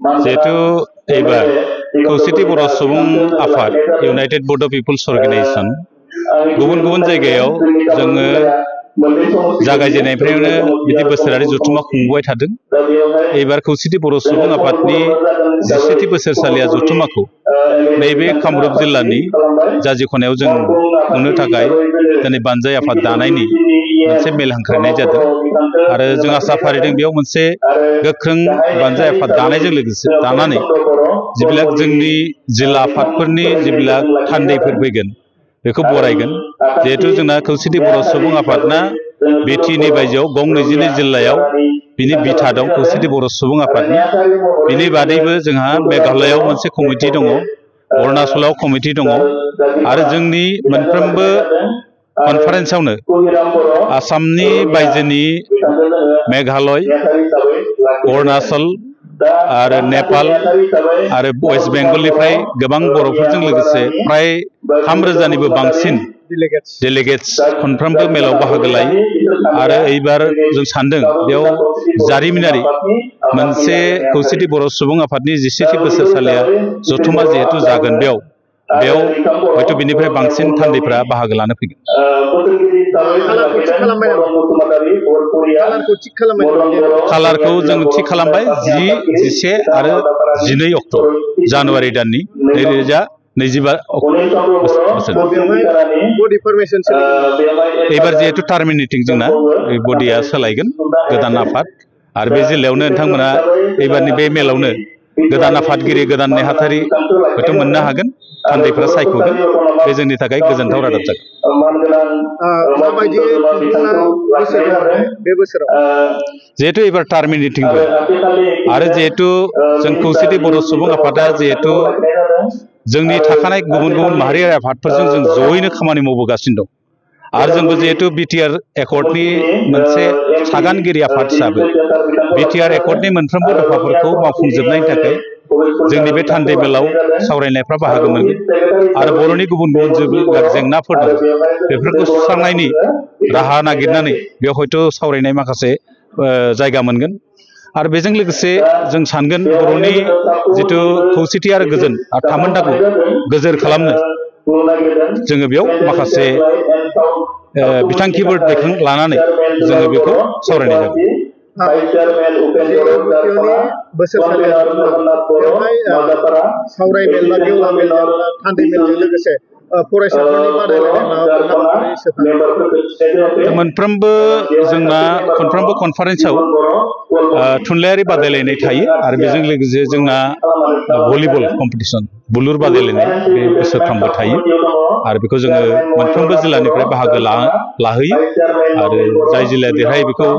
जिहेतु एबार खौसेथि बर' सुबुं आफाद इउनाइटेड बड' पिपल्स अर्गेनाइजेशन गुबुन गुबुन जायगायाव जोङो जागायजेननायनिफ्रायनो बिदि बोसोरारि जथुम्मा खुंबोबाय थादों। एबार खौसेथि बर' सुबुं आफादनि 17थि बोसोरसालिया जथुम्माखौ नैबे कामरुप जिल्लानि जाजि खनायाव जों खुंनो थाखाय दिनै बानजाय आफाद दानायनि मोनसे मेल हांख्रायनाय जादों आरो जों आसा फारिदों बेयाव मोनसे गोख्रों बानजाय आफाद दानायजों लोगोसे दानानै जिबिलाक जोंनि जिल्ला आफादफोरनि जिबिलाक थान्दैफोर फैगोन बेखौ बरायगोन। जिहेतु जोंना खौसेथि बर' सुबुं आफादना बिटिनि बायजोआव गं 22 जिल्लायाव बिनि बिथा दं खौसेथि बर' सुबुं आफादनि। बिनि बादैबो जोंहा मेघालयआव मोनसे कमिटि दङ, अरुणाचलाव कमिटि दङ आरो जोंनि मोनफ्रोमबो कनफारेन्सआवनो आसामनि बायजोनि मेघालय, अरुणाचल आरो नेपाल आरो वेस्ट बेंगलनिफ्राय गोबां बर'फोरजों लोगोसे फ्राय 3,000निबो बांसिन डेलिगेट्स खनफ्रोमबो मेलाव बाहागो लायो आरो एबार जों सानदों बेयाव जारिमिनारि मोनसे खौसेथि बर' सुबुं आफादनि 17थि बोसोरसालिया जथुम्मा जिहेतु जागोन बेयाव हयथ' बिनिफ्राय बांसिन थान्दैफ्रा बाहागो लानो फैगोन। खालारखौ जों थि खालामबाय 10, 11 आरो 12 अक्ट' जानुवारि दाननि 2025 एबार जिहेतु टार्मिनेटिं जोंना बडिया सोलायगोन गोदान आफाद आरो बे जिल्लायावनो नोंथांमोना एबारनि बे मेलावनो गोदान आफादगिरि गोदान नेहाथारि हयथ' मोननो हागोन, थान्दैफ्रा सायख'गोन। बे जोंनि थाखाय गोजोनथाव रादाब जागोन। जिहेतु एबार टार्मिनेटिंबो आरो जिहेतु जों खौसेथि बर' सुबुं आफादा जिहेतु जोंनि थाखानाय गुबुन गुबुन माहारियारि आफादफोरजों जों जयैनो खामानि मावबोगासिनो दं आरो जोंबो जिहेतु बिटिआर एकर्डनि मोनसे सागानगिरि आफाद हिसाबै बिटिआर एकर्डनि मोनफ्रोमबो दफाफोरखौ मावफुंजोबनायनि थाखाय जोंनि बे थान्दै मेलाव सावरायनायफ्रा बाहागो मोनगोन आरो बर'नि गुबुन गुबुन जेंनाफोर दं बेफोरखौ सुस्रांनायनि राहा नागिरनानै बेयाव हयथ' सावरायनाय माखासे जायगा मोनगोन आरो बेजों लोगोसे जों सानगोन बर'नि जिथु खौसेथि आरो गोजोन आरो थामोन्थाखौ गोजोर खालामनो जोङो बेयाव माखासे बिथांखिफोर लानानै जोङो बेखौ सावरायनाय जागोन। मोनफ्रोमबो जोंना खनफ्रोमबो कनफारेन्सआव थुनलाइयारि बादायलायनाय थायो आरो बेजों लोगोसे जोंना भलिबल कम्पिटिसन बुलुर बादायलायनाय बे बोसोरफ्रोमबो थायो आरो बेखौ जोङो मोनफ्रोमबो जिल्लानिफ्राय बाहागो लाहोयो आरो जाय जिल्लाया देरहायो बेखौ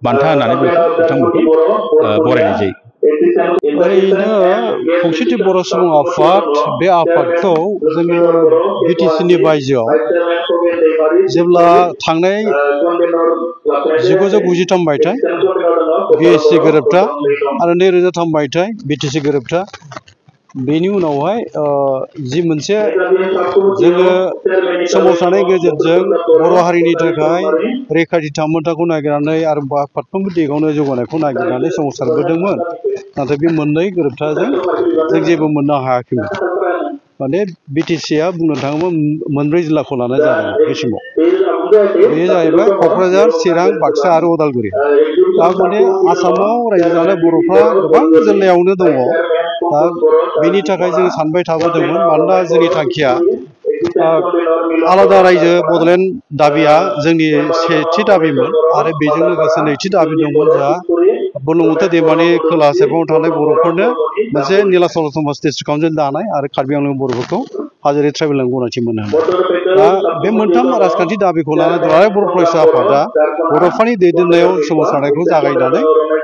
बान्था होनानै बिथांमोनखौ बरायनाय जायो। ओरैनो खौसेथि बर' सुबुं आफाद बे आफादखौ जोङो बिटिसिनि बायजोआव जेब्ला थांनाय 1993 मायथाइ बिएससि गोरोबथा आरो 2003 मायथाइ बिटिसि गोरोबथा बेनि उनावहाय जि मोनसे जोङो सोमावसारनायनि गेजेरजों बर' हारिनि थाखाय रैखाथि थामोन्थाखौ नागिरनानै आरो फारफ्रोमबो दिगावनो जौगानायखौ नागिरनानै सोमावसारबोदोंमोन। नाथाय बे मोननै गोरोबथाजों जों जेबो मोननो हायाखैमोन। माने बिटिसिआ बुंनो थाङोब्ला मोनब्रै जिल्लाखौ लानाय जादों बे समाव। बेयो जाहैबाय क'क्राझार, चिरां, बाक्सा आरो उदालगुरि। दा माने आसामाव रायजो जानाय बर'फ्रा गोबां जिल्लायावनो दङ। दा बेनि थाखाय जों सानबाय थाबोदोंमोन मानोना जोंनि थांखिया आलादा रायजो बड'लेण्ड दाबिया जोंनि सेथि दाबिमोन आरो बेजों लोगोसे नैथि दाबि दंमोन जोंहा बुरलुंबुथुर दैमानि खोला सेरफाङाव थानाय बर'फोरनो मोनसे नीलाचल समाज डिस्ट्रिक्ट काउन्सिल दानाय आरो कार्बि आंलं बर'फोरखौ हाजोआरि ट्राइबेल गनायथि मोननो हानाय। दा बे मोनथाम राजखान्थि दाबिखौ लानानै दुलाराय बर' फरायसा आफादा बर'फोरनि दैदेननायाव सोमावसारनायखौ जागायनानै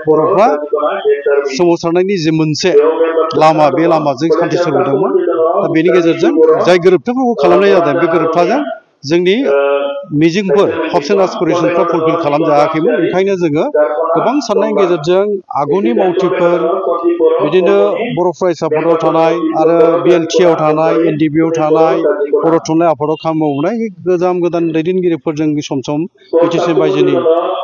बर'फ्रा सोमावसारनायनि जि मोनसे लामा बे लामाजों सान्थि सोलिदोंमोन। दा बेनि गेजेरजों जाय गोरोबथाफोरखौ खालामनाय जादों बे गोरोबथाजों जोंनि मिजिंफोर हप्स एन्ड एसपिरेसनफ्रा फुलफिल खालामजायाखैमोन ओंखायनो जोङो गोबां साननायनि गेजेरजों आगुनि मावथिफोर बिदिनो बर' फरायसा आफादाव थानाय आरो BLT आव थानाय NDB आव थानाय बर' थुनलाइ आफादाव खामानि मावनाय गोदान दैदेनगिरिफोरजों सम सम BTC बायजोनि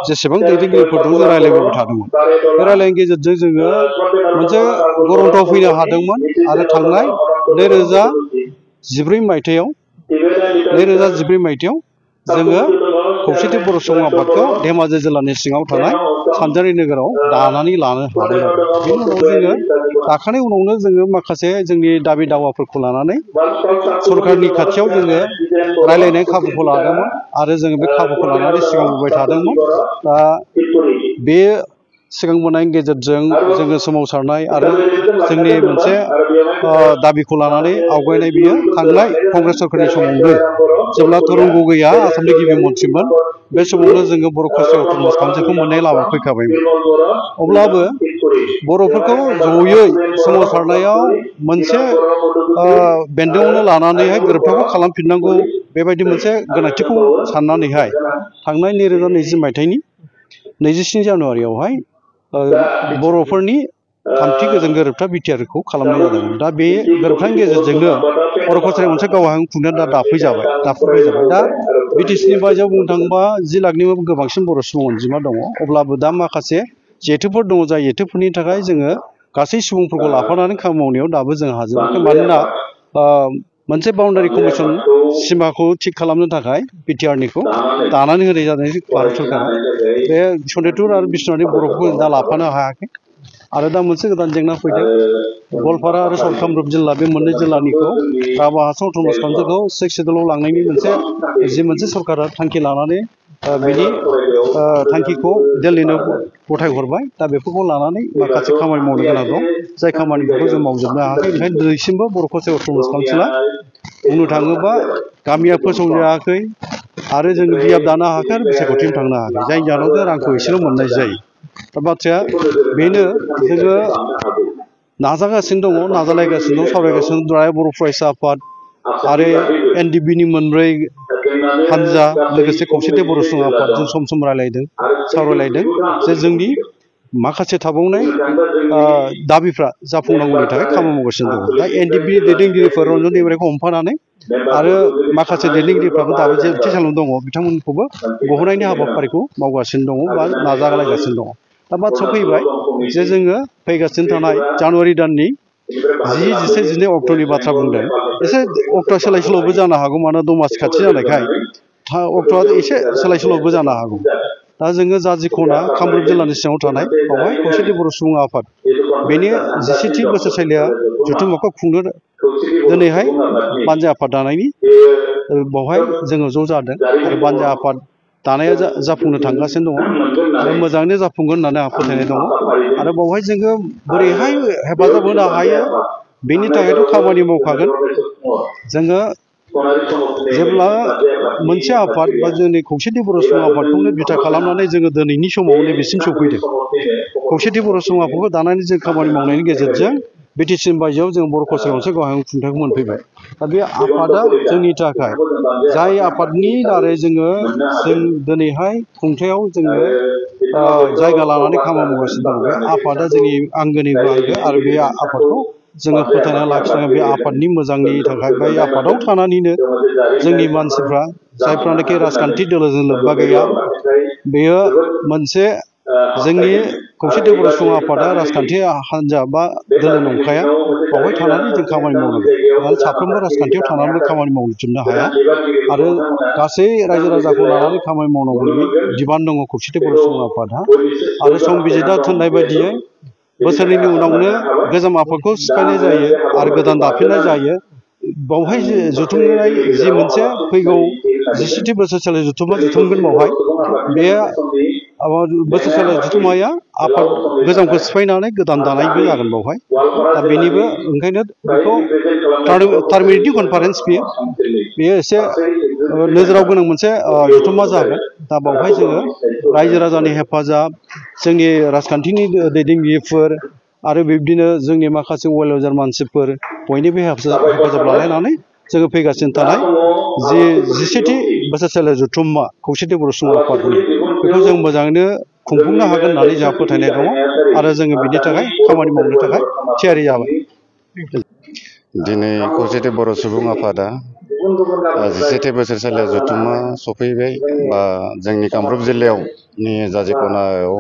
जेसेबां दैदेनगिरिफोर दं जों रायज्लायबाय थादोंमोन बे रायज्लायनायनि गेजेरजों जोङो मोनसे गरन्थआव फैनो हादोंमोन आरो थांनाय 2014 मायथाइयाव जोङो खौसेथि बर' सुबुं आफादखौ धेमाजि जिल्लानि सिङाव थानाय सानजारि नोगोराव दानानै लानो हादों आरो बेनि उनाव जोङो दाखानाय उनावनो जोङो माखासे जोंनि दाबि दावाफोरखौ लानानै सरकारनि खाथियाव जोङो रायलायनाय खाबुखौ लादोंमोन आरो जोङो बे खाबुखौ लानानै सिगांबोबाय थादोंमोन दा बे सिगांबोनायनि गेजेरजों जोङो सोमावसारनाय आरो जोंनि मोनसे दाबिखौ लानानै आवगायनाय बियो थांनाय कंग्रेस सरकारनि समावनो जेब्ला तरुन गगैआ आसामनि गिबि मन्थ्रिमोन बे समावनो जोङो बर' कालचारेल अट'नमास काउन्सिलखौ मोननाय लामा फैखाबायमोन अब्लाबो बर'फोरखौ जयै सोमावसारनायाव मोनसे बेन्दोंआवनो लानानैहाय गोरोबथाखौ खालामफिननांगौ बेबायदि मोनसे गोनांथिखौ साननानैहाय थांनाय 2020 मायथाइनि 27 जानुवारियावहाय बर'फोरनि थामथि गोजोन गोरोबथा बिटिआरखौ खालामनाय जादोंमोन दा बे गोरोबथानि गेजेरजोंनो बर' कालचारेल मोनसे गावहाय खुंनाया दा दाफुंबाय जाबाय दा BTCनि बायजोआव बुंनो थाङोबा 10 लाखनिबो गोबांसिन बर' सुबुं अनजिमा दङ अब्लाबो दा माखासे जेथोफोर दङ जाय जेथोफोरनि थाखाय जोङो गासै सुबुंफोरखौ लाफानानै खामानि मावनायाव दाबो जों हाजोबाखै मानोना मोनसे बाउन्डारि कमिसन सिमाखौ थिग खालामनो थाखाय बिटिआरनिखौ दानानै होनाय जादों भारत सरकारा बे सनितपुर आरो बिश्वनाथनि बर'फोरखौ दा लाफानो हायाखै आरो दा मोनसे गोदान जेंना फैदों गवालपारा आरो साउथ कामरुप जिल्ला बे मोननै जिल्लानिखौ राभा हाजं अट'नमास काउन्सिलखौ 6 सिडुलाव लांनायनि मोनसे सरकारा थांखि लानानै बिनि थांखिखौ दिल्लीनो गथायहरबाय दा बेफोरखौ लानानै माखासे खामानि मावनो गोनां दं जाय खामानिफोरखौ जों मावजोबनो हायाखै ओंखायनो दिनैसिमबो बर' कालचारेल अट'नमास काउन्सिला बुंनो थाङोबा गामिया फोसावजायाखै आरो जोङो बियाब दानो हायाखै आरो बिसायख'थिसिम थांनो हायाखै जायनि जाहोनाव जों रांखौ एसेल' मोननाय जायो दा बाथ्राया बेनो जोङो नाजागासिनो दङ नाजालायगासिनो दं सावरायगासिनो दं बर' फरायसा आफाद आरो NDBनि मोनब्रै हानजा लोगोसे खौसेथि बर' सुबुं आफादजों सम रायलायदों सावरायलायदों जे जोंनि माखासे थाबावनाय दाबिफ्रा जाफुंनांगौनि थाखाय खामानि मावगासिनो दङ दा NDB दैदेनगिरिफोर रन्जन दैमारिखौ हमफानानै आरो माखासे दैदेनगिरिफ्राबो दाबो जेलथिसानाव दङ बिथांमोनखौबो गहोनायनि हाबाफारिखौ मावगासिनो दङ बा नाजालायगासिनो दङ दा बाथ्रा फैबाय जे जोङो फैगासिनो थानाय जानुवारि दाननि 10, 11, 12 अक्ट'नि बाथ्रा बुंदों एसे अक्ट'आ सोलाय सोल'बो जानो हागौ मानोना दमासि खाथि जानायखाय अक्ट'आ एसे सोलाय सोल'बो जानो हागौ दा जोङो जाजिखना कामरुप जिल्लानि सिङाव थानाय बावहाय खौसेथि बर' सुबुं आफाद बेनि 17थि बोसोरसालिया जथुम्माखौ खुंनो दिनैहाय बानजा आफाद दानायनि बावहाय जोङो ज' जादों आरो बानजा आफाद दानाया जाफुंनो थांगासिनो दङ आरो मोजाङैनो जाफुंगोन होननानै आं फोथायनाय दङ आरो बावहाय जोङो बोरैहाय हेफाजाब होनो हायो बेनि थाखायथ' खामानि मावखागोन जोङो जेब्ला मोनसे आफाद बा जोंनि खौसेथि बर' सुबुं आफादखौनो बिथा खालामनानै जोङो दिनैनि समाव नैबेसिम सौफैदों खौसेथि बर' सुबुं आफादखौ दानानै जों खामानि मावनायनि गेजेरजों BTCनि बायजोआव जों बर' कालचारेल मोनसे गाहाय खुंथायखौ मोनफैबाय दा बे आफादा जोंनि थाखाय जाय आफादनि दारै जों दिनैहाय खुंथायाव जोङो जायगा लानानै खामानि मावगासिनो दं बे आफादा जोंनि आंगोनिबो आंगो आरो बे आफादखौ जोङो फोथांना लाखिनांगोन बे आफादनि मोजांनि थाखाय बे आफादाव थानानैनो जोंनि मानसिफ्रा जायफ्रानोखि राजखान्थि दोलोजों लोब्बा गैया बेयो मोनसे जोंनि खौसेथि बर' सुबुं आफादा राजखान्थि हान्जा बा दोलो नंखाया बावहाय थानानै जों खामानि मावनांगोन आरो साफ्रोमबो राजखान्थियाव थानानैबो खामानि मावजोबनो हाया आरो गासै रायजो राजाखौ लानानै खामानि मावनांगौनि बिबान दङ खौसेथि बर' सुबुं आफादहा आरो संबिजितआ थिननाय बायदियै बोसोरनैनि उनावनो गोजाम आफादखौ सिफायनाय जायो आरो गोदान दाफिननाय जायो बावहाय जुथुमनाय जि मोनसे फैगौ 17थि बोसोरसालि जुथुमगोन बावहाय बे बोसोरसालि जुथुम्माया आफाद गोजामखौ सिफायनानै गोदान दानायबो जागोन बावहाय दा बेनिबो ओंखायनो बेखौ टार्मिनेटिभ कनफारेन्स बेयो एसे नोजोराव गोनां मोनसे जुथुम्मा जागोन दा बावहाय जोङो रायजो राजानि हेफाजाब जोंनि राजखान्थिनि दैदेनगिरिफोर आरो बिब्दिनो जोंनि माखासे वेल विजार मानसिफोर बयनिबो हेफाजाब लालायनानै जोङो फैगासिनो थानाय जि 17थि बोसोरसालिया जथुम्मा खौसेथि बर' सुबुं आफादनि बेखौ जों मोजाङैनो खुंफुंनो हागोन होननानै जोंहा फोथायनाय दङ आरो जोङो बिनि थाखाय खामानि मावनो थाखाय थियारि जाबाय। दिनै खौसेथि बर' सुबुं आफादा 17थि बोसोरसालिया जथुम्मा सफैबाय बा जोंनि कामरुप जिल्लायावनि जाजि खनायाव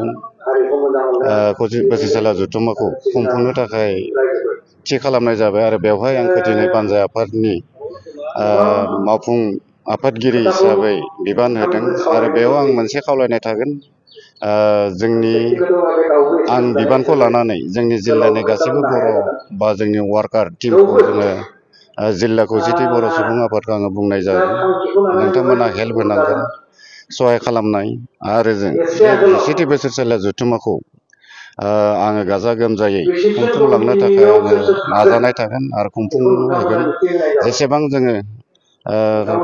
बोसोरसालिया जथुम्माखौ खुंफुंनो थाखाय थि खालामनाय जाबाय आरो बेवहाय आंखौ दिनै बानजाय आफादनि मावफुं आफादगिरि हिसाबै बिबान होदों आरो बेयाव आं मोनसे खावलायनाय थागोन आं बिबानखौ लानानै जोंनि जिल्लानि गासैबो बर' बा जोंनि वार्कार टीमखौ जोङो जिल्ला खौसेथि बर' सुबुं आफादखौ आङो बुंनाय जागोन नोंथांमोना हेल्प होनांगोन सहाय खालामनाय आरो जों 17थि बोसोरसालिया जथुम्माखौ आङो गाजा गोमजायै खुंफुंलांनो थाखाय आङो नाजानाय थागोन आरो खुंफुंनो होगोन जेसेबां जोङो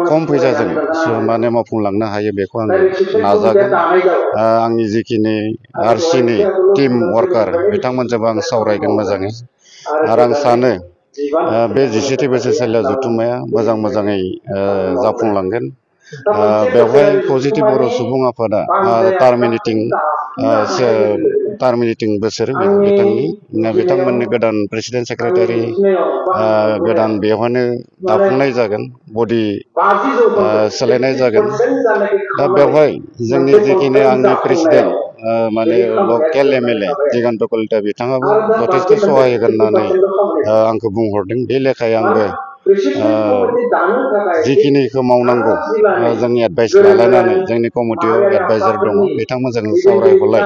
खम फैसाजों माने मावफुंलांनो हायो बेखौ आङो नाजागोन आंनि जिखिनि आरसिनि टीम वार्कार बिथांमोनजोंबो आं सावरायगोन मोजाङै आरो आं सानो बे 17थि बोसोरसालिया जथुम्माया मोजाङै जाफुंलांगोन बेवहाय खौसेथि बर' सुबुं आफादा टार्मिनेटिं बोसोर बिथांमोननि गोदान प्रेसिडेन्ट सेक्रेटारि गोदान बेवहायनो दाफुंनाय जागोन बडि सोलायनाय जागोन दा बेवहाय जोंनि जिखिनि आंनि प्रेसिडेन्ट माने लकेल एमएलए दिगन्त कलिता बिथाङाबो जथेस्थ सहाय होगोन होननानै आंखौ बुंहरदों बे लेखायै आंबो जिखिनिखौ मावनांगौ जोंनि एडभाइस लालायनानै जोंनि कमिटियाव एडभाइजार दङ बिथांमोनजों सावरायहरलाय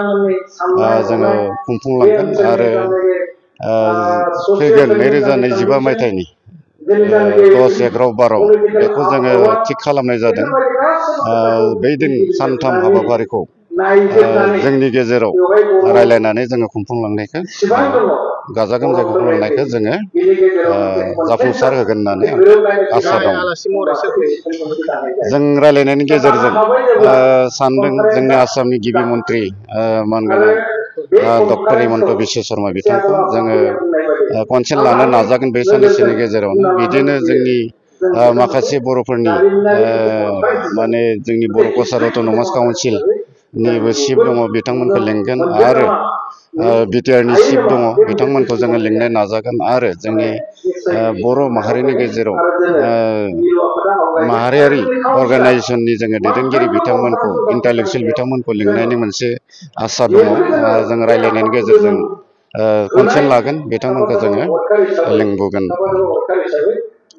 जोङो खुंफुंलांगोन आरो फैगोन 2025 मायथाइनि 10/11/12 बेखौ जोङो थिग खालामनाय जादों बै दिन सानथाम हाबाफारिखौ जोंनि गेजेराव रायलायनानै जोङो खुंफुंलांनायखौ गाजा गोमजायै खुंफुंलांनायखौ जोङो जाफुंसार होगोन होननानै आसा दं जों रायलायनायनि गेजेरजों सानदों जोंनि आसामनि गिबि मन्त्रि मानगोनां डक्टर हिमन्त बिश्व शर्मा बिथांखौ जोङो कनसेन्ट लानो नाजागोन बे साननैसोनि गेजेरावनो बिदिनो जोंनि माखासे बर'फोरनि माने जोंनि बर' कसार अट'नमास काउन्सिलनिबो चिफ दङ बिथांमोनखौ लेंगोन आरो बिटिआरनि चिफ दङ बिथांमोनखौ जोङो लिंनो नाजागोन आरो जोंनि बर' माहारिनि गेजेराव माहारियारि अर्गानाइजेसननि जोङो दैदेनगिरि बिथांमोनखौ इन्टालेक्सुवेल बिथांमोनखौ लिंनायनि मोनसे आसा दङ जों रायलायनायनि गेजेरजों कनसेन्ट लागोन बिथांमोनखौ जोङो लिंबोगोन